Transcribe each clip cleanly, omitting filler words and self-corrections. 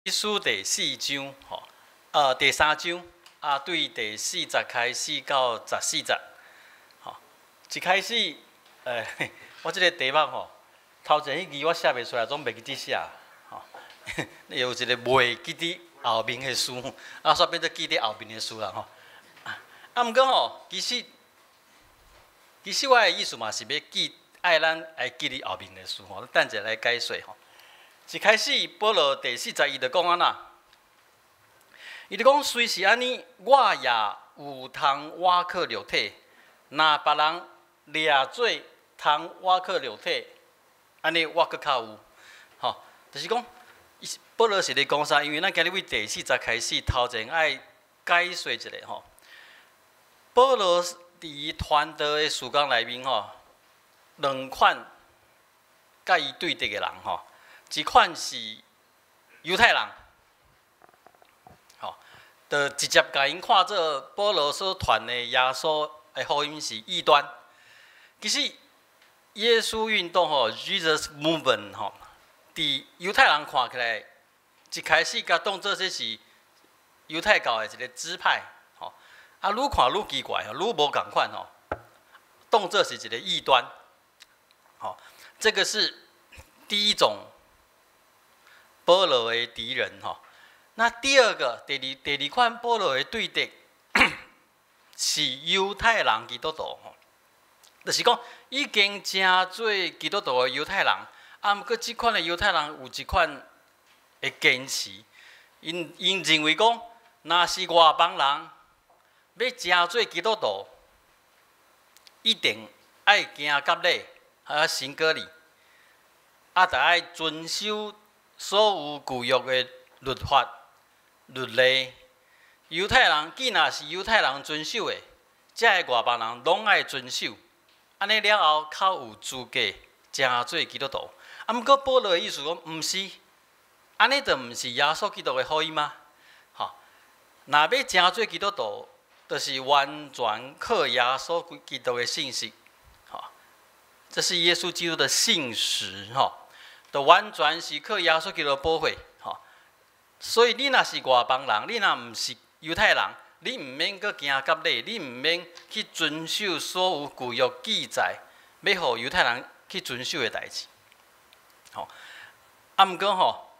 書第四章，吼，第三章，啊，對第四節開始到14節，吼，一開始，我這个題目吼，頭前彼字我寫袂出來，總袂記得寫，吼，有一个袂記得後面的事，啊，煞變做記得後面的事啦，吼。啊，毋過吼，其實我的意思嘛是欲記，愛咱愛記得後面的事吼，等者來解說吼。一開始，保羅第四節伊就講按怎？伊就講雖是按呢，我也有通倚靠肉體。若別人掠做通倚靠肉體，按呢我閣較有。吼，就是講，保羅是咧講啥？因為咱今日對第四節開始，頭前愛解說一下吼。保羅佇伊傳道的時間內面吼，兩款佮伊對敵的人吼。一款是猶太人，吼，就直接共𪜶看做保羅所傳的耶穌的福音是異端。其實耶穌運動吼，Jesus Movement 吼，佇猶太人看起來，一開始共當做這是猶太教的一個支派，吼，啊，愈看愈奇怪，愈無仝款吼，當做是一個異端，吼，這個是第一種保羅的敵人吼，那第二個、第二款保羅的對敵是猶太人基督徒吼，就是講已經成做基督徒的猶太人，啊，毋過這款的猶太人有一款的堅持，𪜶𪜶認為講，若是外邦人欲成做基督徒，一定愛行割禮，還有行割禮，啊，著愛遵守所有舊約的律法、律例。猶太人既若是猶太人遵守的，遮个外邦人攏愛遵守。按呢了後，較有資格成做基督徒。啊，毋過保羅的意思講，毋是，按呢就毋是耶穌基督的福音嗎？吼，若欲成做基督徒，就是完全靠耶穌基督的信實。吼，這是耶穌基督的信實。吼。就完全是靠耶穌基督的寶血，吼。所以你若是外邦人，你若毋是猶太人，你毋免閣行割禮，你毋免去遵守所有舊約記載，欲予猶太人去遵守的代誌，吼。啊，毋過吼，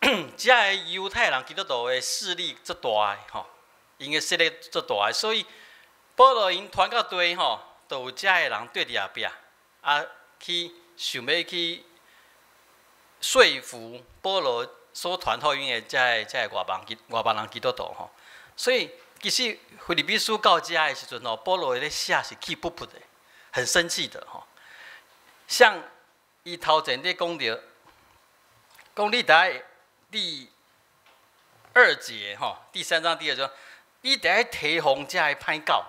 遮个猶太人基督徒的勢力足大的，吼，𪜶的勢力足大的，所以保羅𪜶傳到地吼，就有遮个人綴佇後壁，啊，去想欲去說服保羅所傳福音的遮个外邦人基督徒吼，所以其實腓立比書到遮的時陣吼，保羅咧寫是氣噗噗的，很生氣的吼。像伊頭前咧講著，講你著第二節吼，第三章第二節，你著愛提防遮个歹狗，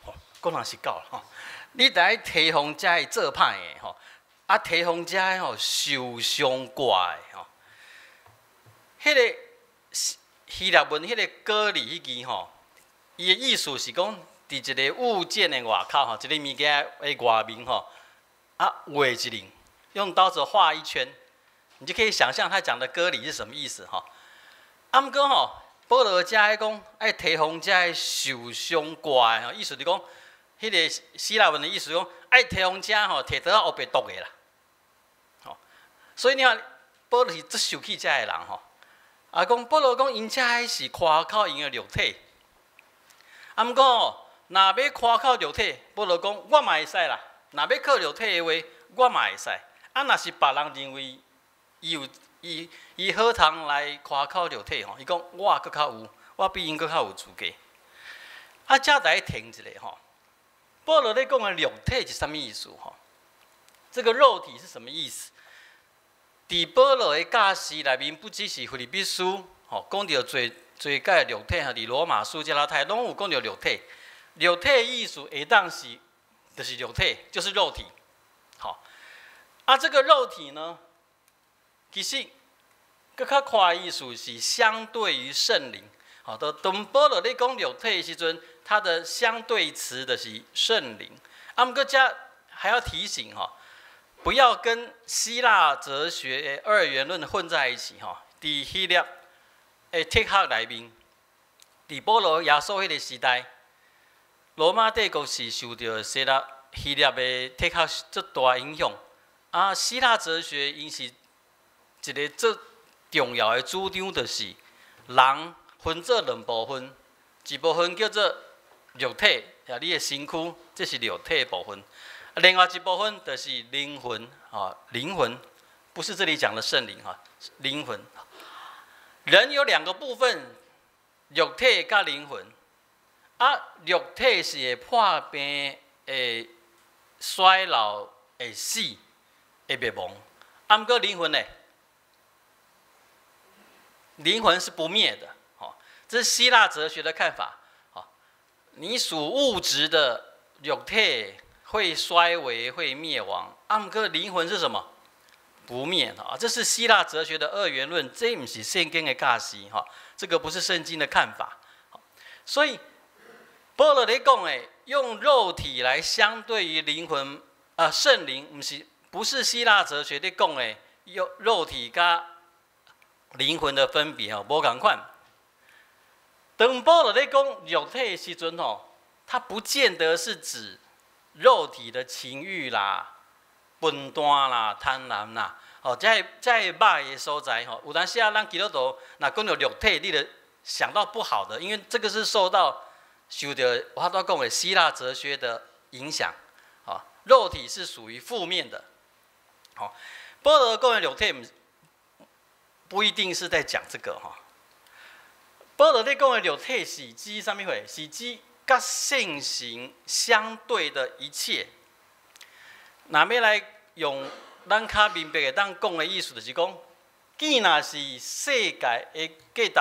吼，講人是狗吼，你著愛提防遮个做歹的吼。啊，提防遮个吼受傷掛的吼，彼个希臘文彼个割禮彼字吼，伊的意思是講，佇一個物件的外口吼，一个物件的外面吼，啊畫一輪，用刀子畫一圈，你就可以想象他講的割禮是什麼意思吼。啊，毋過吼，保羅遮咧講愛提防遮个受傷掛的吼，意思就講，彼个希臘文的意思講，愛提防遮吼，提刀仔烏白剁的啦。所以你看，保羅是足受氣遮个人吼。啊，講保羅講，𪜶遮个是誇口𪜶的肉體。啊，毋過若欲誇口肉體，保羅講我嘛會使啦。若欲靠肉體的話，我嘛會使。啊，若是別人認為伊有伊伊好通來誇口肉體吼，伊講我閣較有，我比𪜶閣較有資格。啊，遮來停一下吼。保羅咧講的肉體是啥物意思吼？這個肉體是什麼意思？佇保羅的教示內面，不只是腓立比書，吼，講著濟濟擺肉體，吼，佇羅馬書、加拉太攏有講著肉體。肉體的意思會當是，就是肉體，就是肉體，吼。啊，這個肉體呢，其實閣較寬的意思是相對於聖靈。吼，當保羅咧講肉體的時陣，它的相對詞就是聖靈。啊，毋過遮還要提醒吼，不要跟希臘哲學二元論混在一起吼。佇希臘的哲學內面，佇保羅耶穌彼个時代，羅馬帝國是受著希臘的哲學足大影響。啊，希臘哲學𪜶是一个足重要的主張，就是人分做兩部分，一部分叫做肉體，啊，你的身軀，這是肉體的部分；另外一部分就是靈魂，啊，靈魂不是這裡講的聖靈，哈，靈魂。人有兩個部分，肉體佮靈魂。啊，肉體是會破病、會衰老、會死、會滅亡。啊，毋過靈魂呢？靈魂是不滅的，吼，這是希臘哲學的看法。吼，你屬物質的肉體會衰微、會滅亡。啊，毋過靈魂是什麼？不滅啊！這是希臘哲學的二元論，這毋是聖經的教示，哈，這個不是聖經的看法。所以保羅咧講的，用肉體來相對於靈魂啊，聖靈，毋是不是希臘哲學咧講的，用肉體佮靈魂的分別吼，無仝款。當保羅咧講肉體的時陣吼，他不見得是指肉體的情慾啦、笨蛋啦、貪婪啦，哦，這歹的所在吼，有當時啊，咱基督徒若講著肉體，你就想到不好的，因為這個是受到我拄講的希臘哲學的影響，哦，肉體是屬於負面的，好，保羅講的肉體不一定是在講這個哈。保羅咧講的肉體是指啥物貨？是指佮聖神相對的一切。若欲來用咱較明白會當講的意思，就是講，既若是世界的價值、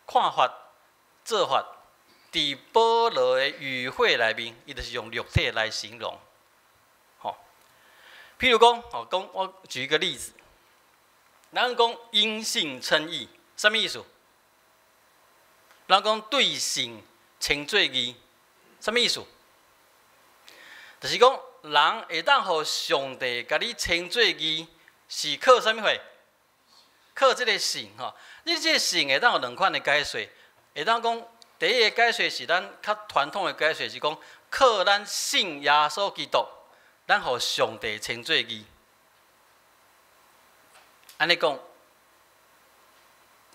看法、做法，佇保羅的語彙內面，伊就是用肉體來形容。吼，譬如講，吼，講我舉一個例子，咱講因信稱義，啥物意思？咱講對信稱做義，啥物意思？就是講人會當予上帝共你稱做義，是靠啥物貨？靠這个信吼。你這个信會當有兩款的解說，會當講第一个解說是咱較傳統的解說，是講靠咱信耶穌基督，咱予上帝稱做義。按呢講，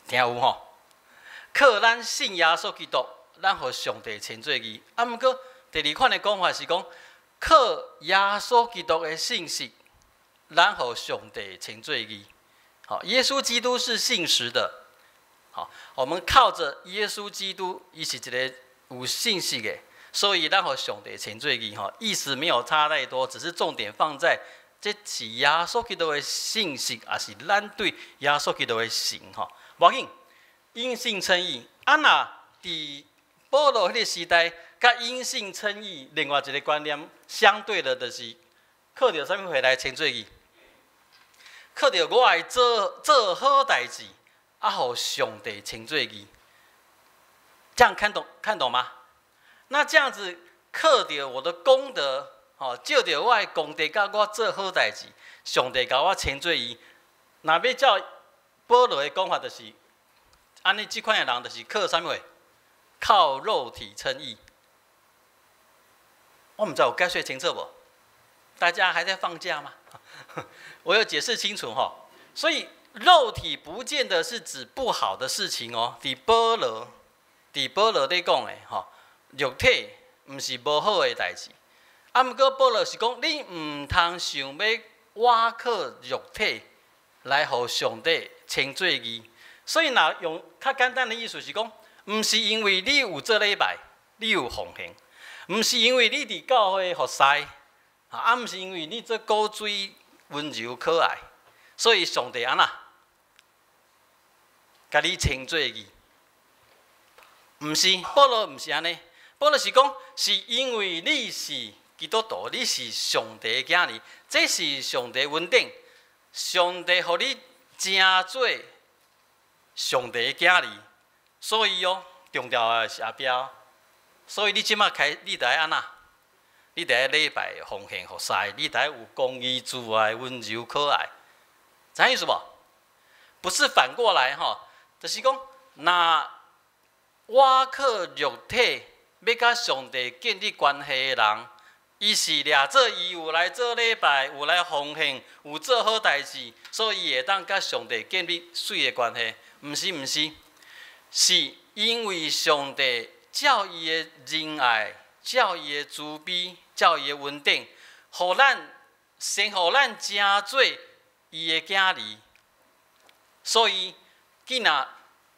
聽有吼？靠咱信耶穌基督，咱予上帝稱做義。啊，毋過第二款的講法是講，靠耶穌基督的信實，咱予上帝稱做義。好，耶穌基督是信實的。好，我們靠著耶穌基督，伊是一个有信實的，所以咱予上帝稱做義。吼，意思沒有差太多，只是重點放在這是耶穌基督的信實，抑是咱對耶穌基督的信？吼，無要緊，因信稱義。啊，若佇保羅彼个時代，佮因信稱義另外一个觀念相對的，就是靠著啥物貨來稱做義？靠著我會做好代誌，啊，予上帝稱做義。這樣看懂嗎？那這樣子靠著我的功德，吼，藉著我的功德，佮我做好代誌，上帝共我稱做義。若欲照保羅的講法，就是按呢，這款的人就是靠啥物貨？靠肉體稱義。我毋知有解釋清楚無？大家還在放假嗎？我有解釋清楚哈。所以肉體不見得是指不好的事情哦。佇保羅咧講的吼，肉體毋是無好的代誌。啊，毋過保羅是講，你毋通想欲倚靠肉體來予上帝稱做義。所以，若用較簡單的意思是講，毋是因為你有做禮拜，你有奉獻，毋是因為你佇教會服侍，啊，毋是因為你做古錐溫柔可愛，所以上帝按怎共你稱做義？毋是，保羅毋是按呢。保羅是講，是因為你是基督徒，你是上帝的囝兒，這是上帝恩典，上帝予你成做上帝的囝兒，所以哦，重要的是後壁，所以你這馬開，你著愛按怎？你著愛禮拜奉獻服侍，你著愛有公義、慈愛、溫柔、可愛，知影意思無？不是反過來吼，就是講若倚靠肉體欲佮上帝建立關係的人，伊是掠做伊有來做禮拜，有來奉獻，有做好代誌，所以伊會當佮上帝建立媠的關係。毋是毋是，是因為上帝照伊的仁愛，照伊的慈悲，照伊的恩典，予咱先予咱成做伊的囝兒。所以，既若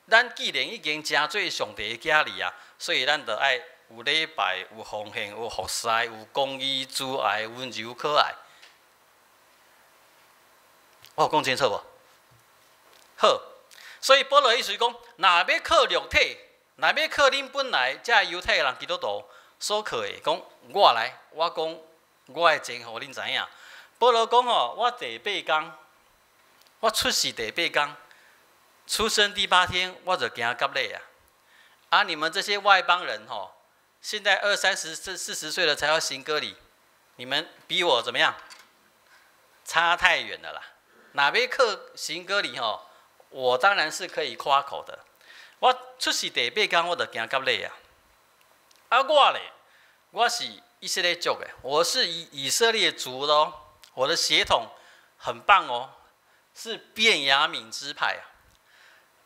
咱既然已經成做上帝的囝兒啊，所以咱就愛有禮拜、有奉獻、有服侍、有公義、慈愛、溫柔可愛。我有講清楚無？好，所以保羅意思講，若欲靠肉體，若欲靠恁本來這猶太人基督徒所靠的，講我來，我講我的前途恁知影。保羅講吼，我第八工，我出世第八工，出生第八天我就行割禮啊！啊，你們這些外邦人吼，現在二三十、40歲了才要行割禮，你們比我怎麼樣？差太遠了啦！若欲靠行割禮吼，我當然是可以誇口的。我出世第八工我就行割禮啊！啊，我咧，我是以色列族的，我是以色列族的哦，我的血統很棒哦，是便雅憫支派啊。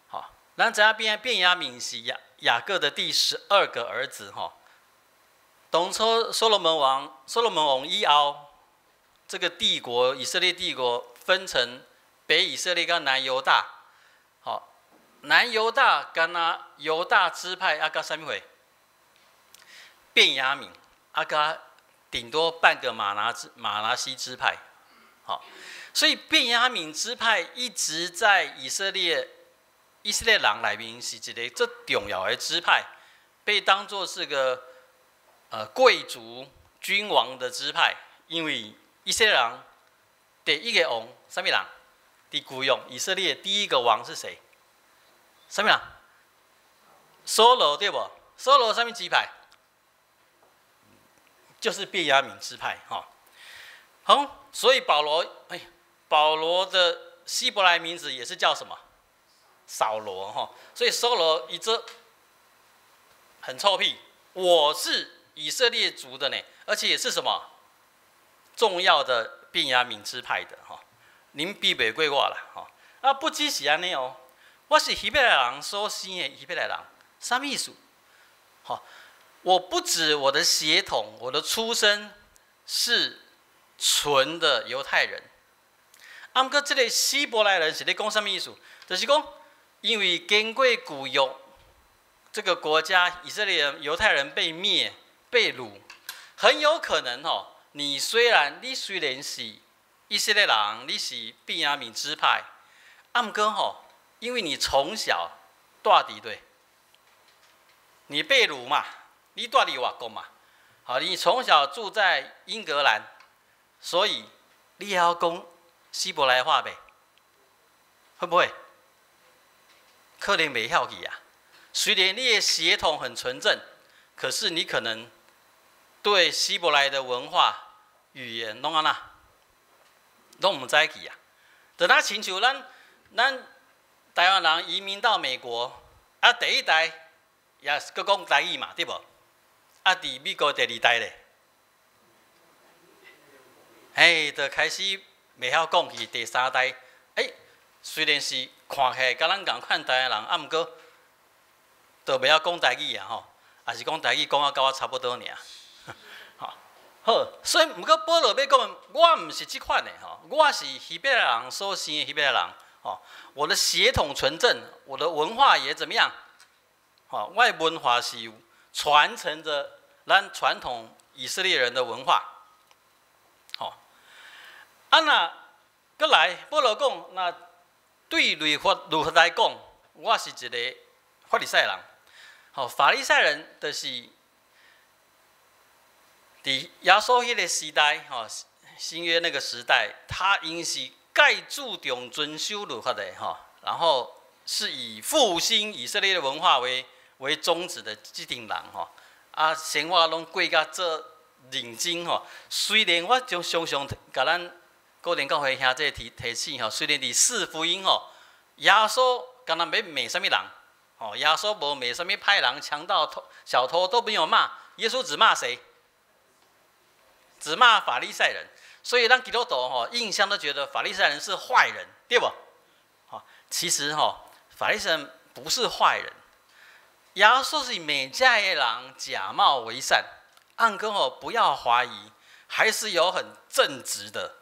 好，咱知影便雅憫是雅各的第12個兒子哈。當初所羅門王以後，這個帝國以色列帝國分成北以色列跟南猶大。好，南猶大干焦猶大支派啊，佮啥物貨？便雅憫啊，佮頂多半個瑪拿西支派。好，所以便雅憫支派一直在以色列人內面是一個最重要的支派，被當作是個貴族君王的支派，因為以色列人第一個王啥物人？佇舊約以色列第一個王是誰？啥物人？掃羅對無？掃羅啥物支派？就是便雅憫支派，哈。好，所以保羅，哎，保羅的希伯來名字也是叫什麼？掃羅，哈。所以掃羅一直很臭屁，我是以色列族的呢，而且也是什麼重要的便雅憫支派的，哈。恁比袂過我啦，吼！啊，不只是按呢哦，我是希伯來人所生的希伯來人，啥物意思？吼，我不止我的血統，我的出身是純的猶太人。啊，毋過這個希伯來人是咧講啥物意思？就是講，因為經過舊約這個國家，以色列人、猶太人被滅、被擄，很有可能吼，你雖然是以色列人，你是便雅憫支派，啊，毋過吼，因為你從小蹛佇佗，你被擄嘛，你蹛佇外國嘛，好，你從小住在英格蘭，所以你會曉講希伯來話袂？會不會？可能袂曉去啊。雖然你的血統很純正，可是你可能對希伯來的文化語言攏按怎？攏毋知去啊！就若親像咱台灣人移民到美國，啊，第一代也是閣講台語嘛，對無？啊，佇美國第二代咧，嘿，就開始袂曉講去。第三代，欸，雖然是看起來佮咱仝款台灣人，啊，毋過就袂曉講台語啊，吼，抑是講台語講啊佮我差不多爾。好，所以毋過保羅欲講，我毋是這款的吼，我是希伯來人所生的希伯來人，吼，我的血統純正，我的文化也怎麼樣？吼，我的文化是傳承著咱傳統以色列人的文化，吼。啊，若閣來，保羅講，若對律法來講，我是一個法利賽人，吼，法利賽人就是佇耶穌彼個時代，吼，新約那個時代，他𪜶是蓋注重遵守律法的，吼，然後是以復興以色列的文化為宗旨的這陣人，吼，啊，生活攏過甲足認真，吼。雖然我就常常共咱個人教會兄弟提醒，吼，雖然佇四福音，吼，耶穌敢若欲罵啥物人？哦，耶穌無罵啥物歹人、強盜、偷小偷都沒有罵，耶穌只罵誰？只罵法利賽人。所以咱基督徒吼印象都覺得法利賽人是壞人，對無？其實吼法利賽人不是壞人，耶穌是罵這个人假冒為善。按哥吼不要懷疑，還是有很正直的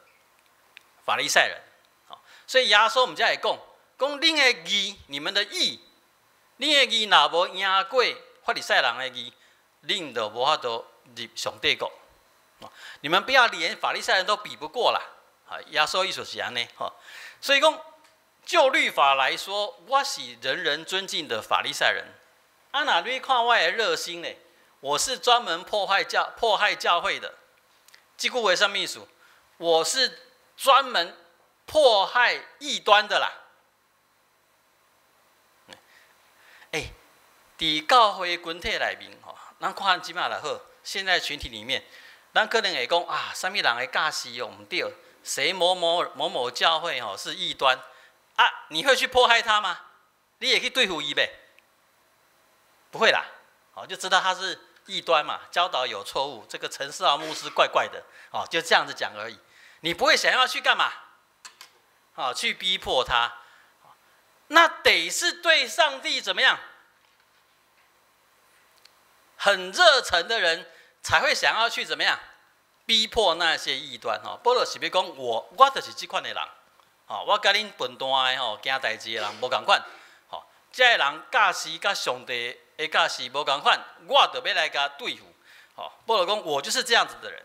法利賽人。所以耶穌毋才會講，講恁的義，你們的義，恁的義若無贏過法利賽人的義，恁就無法度入上帝國。你們不要連法利賽人都比不過啦！耶穌意思是按呢，所以講就律法來說，我是人人尊敬的法利賽人。啊，若你看我的熱心呢？我是專門破壞教會的。這句話啥物意思？我是專門迫害異端的啦。欸，佇教會群體內面吼，咱看這擺就好。現在群體裡面，咱可能會講啊，啥物人的教示哦毋對，誰某某某某教會吼是異端啊？你會去迫害他嗎？你會去對付伊袂？不會啦，哦，就知道他是異端嘛，教導有錯誤，這個陳世豪牧師怪怪的，哦，就這樣子講而已。你不會想要去幹嘛？哦，去逼迫他，那得是對上帝怎麼樣？很熱誠的人才會想要去怎麼樣？逼迫那些異端吼。保羅是欲講我就是這款的人，吼，我佮恁笨蛋的吼，行代誌的人無仝款，吼，這个人教示佮上帝的教示無仝款，我就欲來共對付，吼。保羅講，我就是這樣子的人，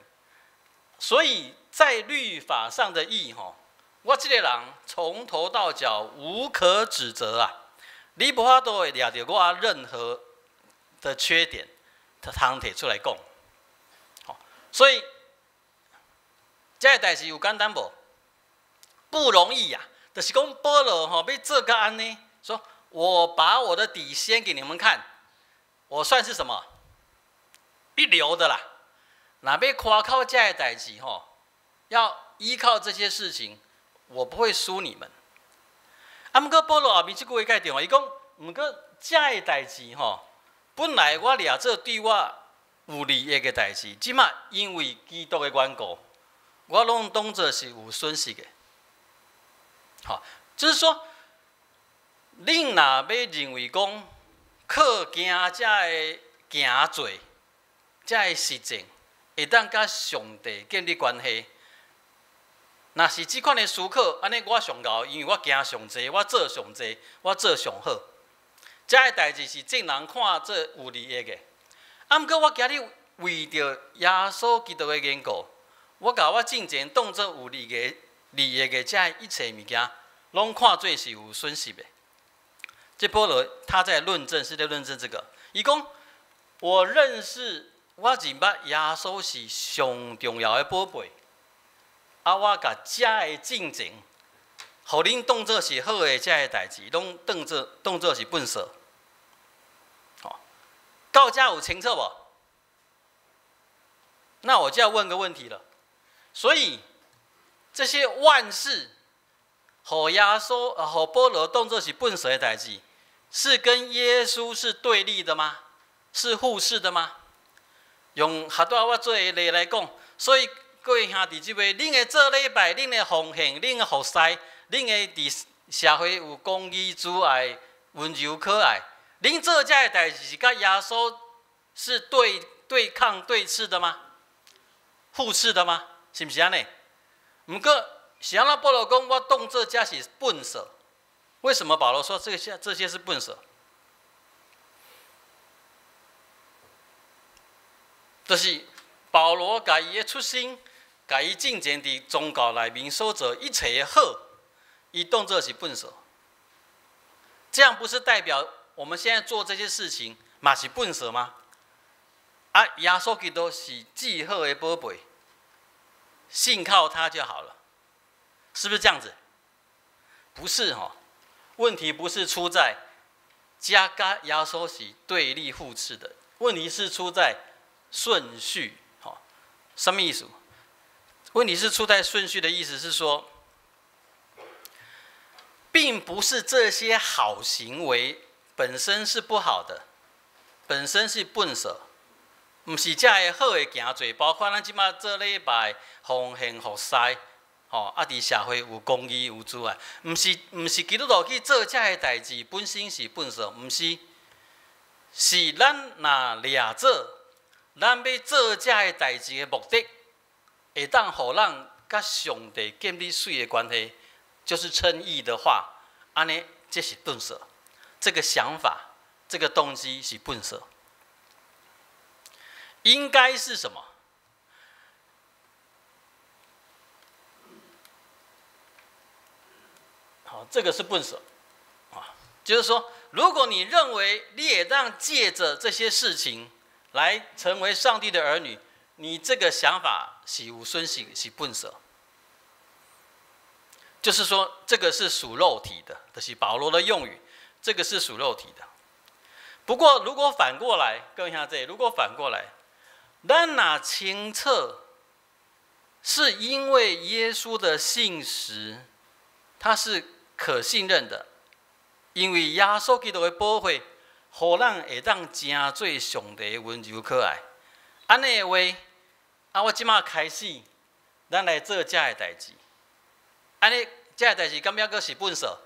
所以在律法上的義吼，我這個人從頭到腳無可指責啊！你無法度會掠著我任何的缺點，通提出來講，所以這个代誌有簡單無？不容易呀，啊！就是講保羅吼欲做到按呢，說我把我的底掀給你們看，我算是什麼？一流的啦！若欲誇口這个代誌吼，要依靠這些事情，我不會輸你們。啊，毋過保羅後面這句話較重要，伊講，毋過這个代誌吼，本來我掠做對我有利益的代誌，這馬因為基督的緣故，我攏當做是有損失的。好，就是說，恁若欲認為講靠行這个行做，這个實踐，會當佮上帝建立關係，若是這款的思考，按呢我上𠢕，因為我行上濟，我做上濟，我做上好。這个代誌是眾人看做有利益的。啊，毋過我今日為著耶穌基督的緣故，我共我進前當做有利益的這一切物件，攏看做是有損失的。這保羅他在論證，是在論證這個。伊講，我認識，我認捌耶穌是上重要的寶貝。啊，我共這个進前，予恁當做是好的這个代誌，攏當做是糞埽。好，到這有清楚無？那我就要問個問題了。所以這些萬事，予耶穌、予保羅當做是糞埽的代誌，是跟耶穌是對立的嗎？是互斥的嗎？用拄仔我做的例來講，所以各位兄弟姊妹，恁的做禮拜，恁的奉獻，恁的服侍，恁的佇社會有公義、慈愛、溫柔可愛，恁做這个代誌是佮耶穌是對抗、對峙的嗎？互斥的嗎？是毋是按呢？毋過是按怎保羅講，我當做這是糞埽。為什麼保羅說這些是糞埽？就是保羅共伊的出身，共伊進前佇宗教內面所做一切的好，伊當做是糞埽。這樣不是代表我們現在做這些事情嘛是糞埽嗎？啊，耶穌基督是至好的寶貝，信靠他就好了，是不是這樣子？不是哈，問題不是出在這佮耶穌是對立互斥的，問題是出在順序，哈，什麼意思？問題是出在順序的意思是說，並不是這些好行為本身是不好的，本身是笨手，毋是遮个好的行做，包括咱这马做礼拜、奉献服侍，吼，啊，伫社会有公义有慈爱，毋是基督徒去做遮个代志，本身是笨手，毋是，是咱若掠做，咱欲做遮个代志的目的，会当予咱佮上帝建立媠的关系，就是称义的话，按呢，这是粪扫。这个想法，这个动机是粪扫。应该是什么？好，这个是粪扫啊，就是说，如果你认为你会当借着这些事情来成为上帝的儿女，你这个想法是有损失，是粪扫。就是说，这个是属肉体的，这是保罗的用语，这个是属肉体的。不过，如果反过来，各位兄弟，如果反过来，咱若清楚，是因为耶稣的信实，他是可信任的，因为耶稣基督的宝血，予咱会当成做上帝温柔可爱。按呢的话，啊，我这马开始，咱来做这个代志。按呢，这个代志敢犹阁是粪扫？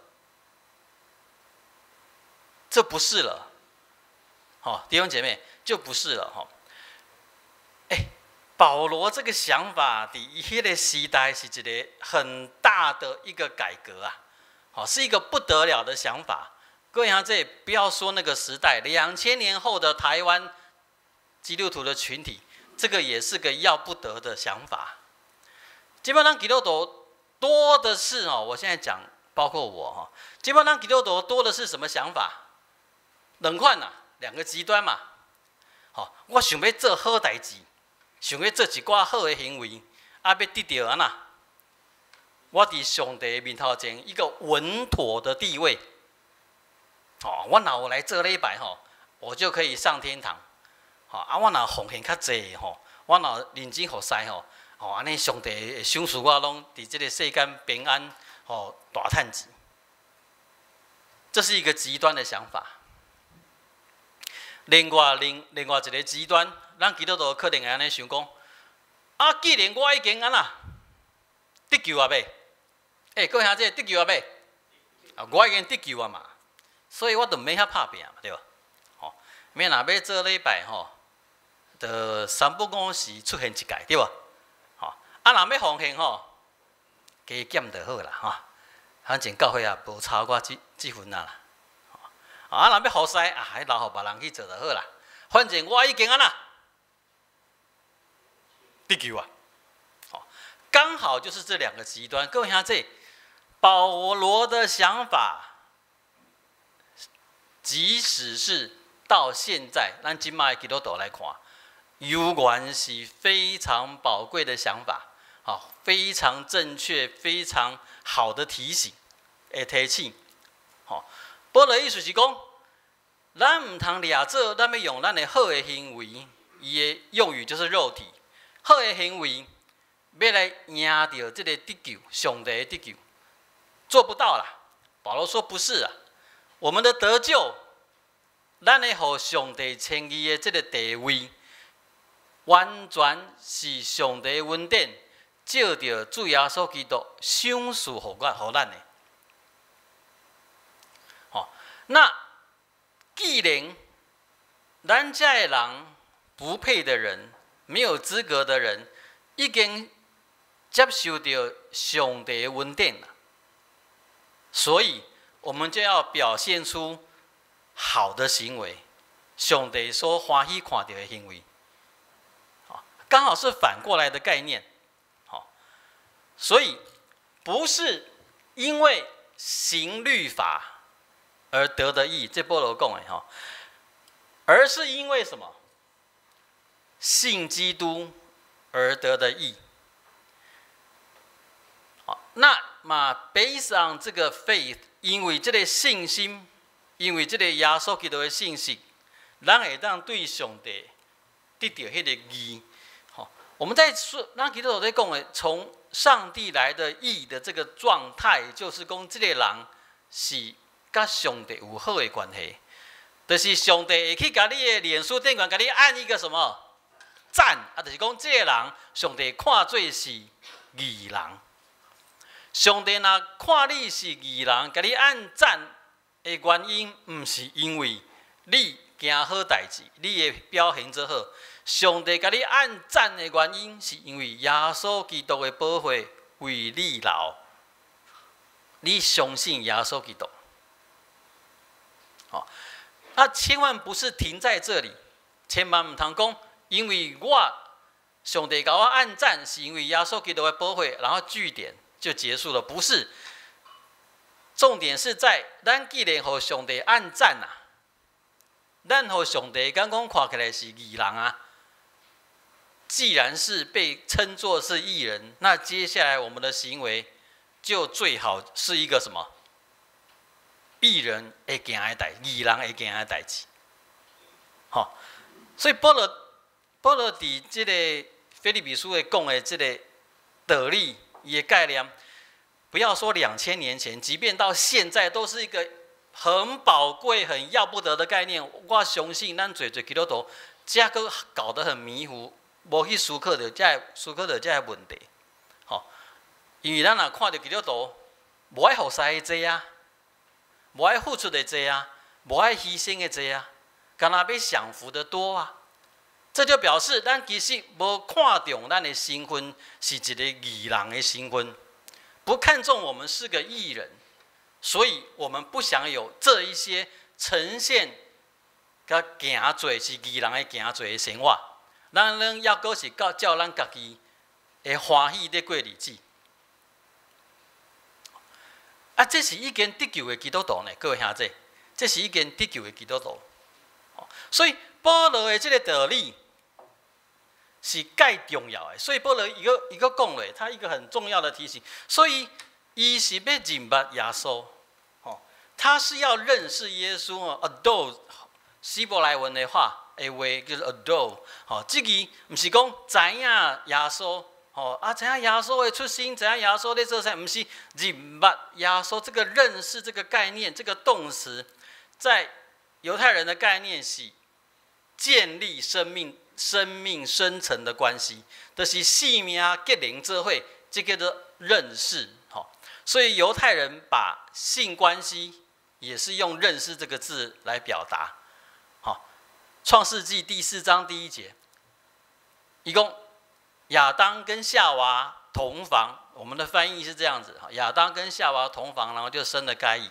这不是了，好，弟兄姐妹，就不是了，哈。哎，保罗这个想法，伫彼个时代是一个很大的一个改革啊，好，是一个不得了的想法。各位兄弟，不要说那个时代，2000年后的台湾基督徒的群体，这个也是个要不得的想法。基本上基督徒多的是哦，我现在讲包括我哈，基本上基督徒多的是什么想法？两款呐，两个极端嘛。好，我想欲做好代志，想欲做一寡好的行为，啊，欲得著按怎？我伫上帝面头前一个稳妥的地位。哦，我若有来做礼拜吼，我就可以上天堂。吼，啊，我若奉献较济吼，我若认真服侍吼，吼，按呢上帝会赏赐我拢伫这个世间平安，吼，大趁钱。这是一个极端的想法。另外一个极端，咱基督徒可能会按呢想讲：啊，既然我已经按怎得救啊未？欸，各位兄弟，得救啊未？啊，我已经得救啊嘛，所以我就毋免遐拍拚嘛，对无？吼，免若欲做礼拜吼，就三不五时出现一届，对无？吼，啊，若欲奉献吼，加减就好啦，吼。反正教会也无差我这份啊啦。啊，若欲服侍啊，彼留予别人去做就好啦。反正我已经按怎得救啊，哦，刚好就是这两个极端。各位兄弟，保罗的想法，即使是到现在，咱这马的基督徒来看，犹原是非常宝贵的想法，好，非常正确、非常好的提醒，会提醒，好。保罗意思是讲，咱毋通掠做，咱欲用咱的好的行为，伊的用语就是肉体，好的行为，欲来赢著这个得救，上帝的得救，做不到啦。保罗说不是啊，我们的得救，咱的予上帝称义的这个地位，完全是上帝恩典，借著主耶稣基督赏赐予我、予咱的。那既然咱这个人不配的人，没有资格的人，已经接受到上帝的恩典了，所以我们就要表现出好的行为，上帝所欢喜看到的行为，刚好是反过来的概念，所以不是因为行律法而得的义，这保罗讲的吼，而是因为什么？信基督而得的义。好，那么 based on 这个 faith，因为这个信心，因为这个耶稣基督的信息，咱会当对上帝得著彼个义。好，我们在说，咱基督徒在讲的，从上帝来的义的这个状态，就是讲这个人是佮上帝有好的关系。就是上帝會去共你的臉書頂懸，共你按一個什麼讚啊？就是講這個人，上帝看做是義人。上帝若看你是義人，共你按讚的原因，毋是因為你行好代誌，你的表現做好。上帝共你按讚的原因，是因為耶穌基督的寶血為你流，你相信耶穌基督。哦，啊，千萬不是停在這裡，千萬毋通講，因為我上帝共我按讚，是因為耶穌基督的寶血，然後句點就結束了，不是。重點是在咱既然予上帝按讚啊，咱予上帝敢講看起來是義人啊。既然是被稱作是義人，那接下來我們的行為就最好是一個什麼？義人會行的代，義人會行的代誌。吼，所以保羅佇這个腓立比書的講的這个道理，伊的概念，不要說2000年前，即便到現在，都是一個很寶貴、很要不得的概念。我相信咱濟濟基督徒，這閣搞得很迷糊，無去思考著這思考著這个問題。吼，因為咱若看著基督徒，無愛服侍的濟啊，無愛付出的濟啊，無愛犧牲的濟啊，干焦欲享福的多啊。這就表示咱其實無看重咱的身份是一个義人的身份，不看重我們是個義人，所以我們不想有這一些呈現佮行做是義人的行做的生活。咱攏猶閣是佮照咱家己的歡喜咧過日子。啊，這是已經得救的基督徒呢，各位兄弟，這是已經得救的基督徒。所以保羅的這个道理是蓋重要的，所以保羅伊閣伊閣講咧，他一個很重要的提醒。所以伊是欲認捌耶穌，吼，他是要認識耶穌哦。Adore 希伯來文的話，的話就是 adore，吼，這個毋是講知影耶穌，吼啊，知影耶穌的出身，知影耶穌咧做啥，毋是認捌耶穌這個認識這個概念，這個動詞，在猶太人的概念是建立生命、生命深層的關係，就是生命結連做伙，這叫做認識。吼，所以猶太人把性關係也是用認識這個字來表達。好，創世紀第四章第一節，伊講亞當跟夏娃同房，我們的翻譯是這樣子：亞當跟夏娃同房，然後就生了該隱。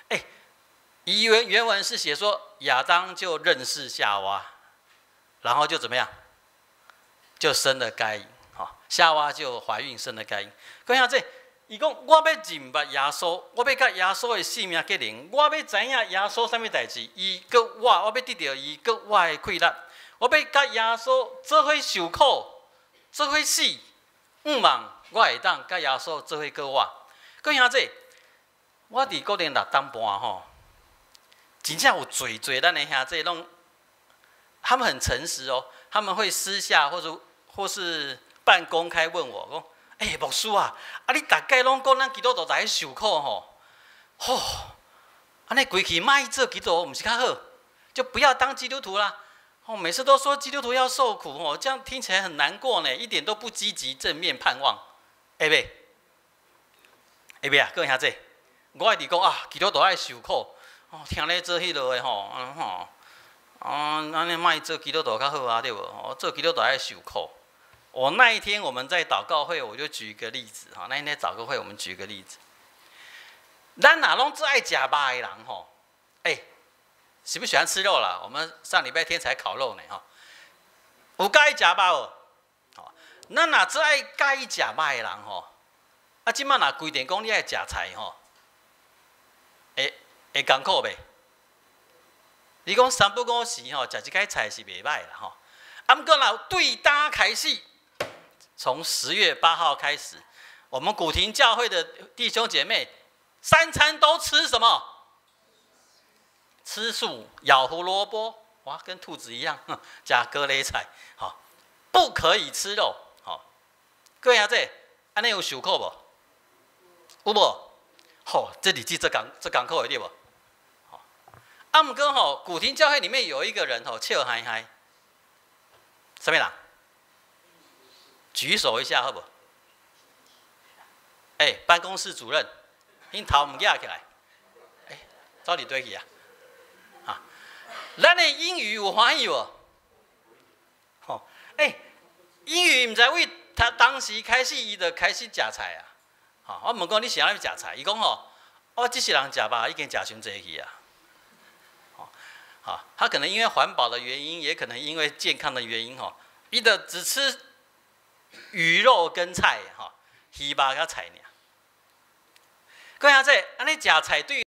哎，原文是寫說亞當就認識夏娃，然後就怎麼樣，就生了該隱。好，夏娃就懷孕生了該隱。講下這，伊講我欲認捌耶穌，我欲佮耶穌的性命結連，我欲知影耶穌啥物代誌，伊佮我，我欲得著伊佮我的快樂，我欲佮耶穌做伙受苦，做伙死，向望我會當佮耶穌做伙過活。講下這，我佇國內6冬半吼，真正有濟濟咱的兄弟攏，他們很誠實哦，他們會私下或者或是半公開問我講：欸，牧師啊，啊你逐擺攏講咱基督徒在受苦吼，吼，按呢規氣莫做基督徒毋是較好？就不要當基督徒啦。哦，每次都說基督徒要受苦哦，這樣聽起來很難過呢，一點都不積極正面盼望。會袂？會袂啊？各位兄弟，我一直講啊，基督徒愛受苦，哦，聽咧做彼落的吼，嗯吼，哦，按呢莫做基督徒較好啊，對無？哦，做基督徒愛受苦。我那一天我們在禱告會，我就舉一個例子哈。那一天禱告會，我們舉個例子，咱若攏最愛食肉的人吼，欸，喜不喜歡吃肉啦？我們上禮拜天才烤肉呢哈。有佮意食肉無？吼，咱若最愛佮意食肉的人吼，啊，這擺若規定講你愛食菜吼，會會艱苦袂？你講三不五時吼，食一擺菜是袂䆀啦吼。啊，毋過若對今開始，從10月8號開始，我們古亭教會的弟兄姐妹三餐都吃什麼？吃素，咬胡蘿蔔，哇，跟兔子一樣，食高麗菜，好，不可以吃肉，好。各位兄弟，按呢有受苦無？有無？吼，這日子足艱足艱苦的對無？啊，毋過吼，古亭教會裡面有一個人吼，笑嗨嗨，啥物人？舉手一下好無？欸，辦公室主任，𪜶頭毋舉起來，欸，走佇佗去啊？啊，咱的英語有歡喜無？吼，欸，英語毋知為他當時開始，伊就開始食菜啊。吼，我問講你是按怎食菜？伊講吼，我這世人食肉已經食傷濟去啊。吼，他可能因為環保的原因，也可能因為健康的原因，吼，伊就只吃魚肉跟菜，吼，魚肉佮菜爾。各位兄弟，按呢食菜對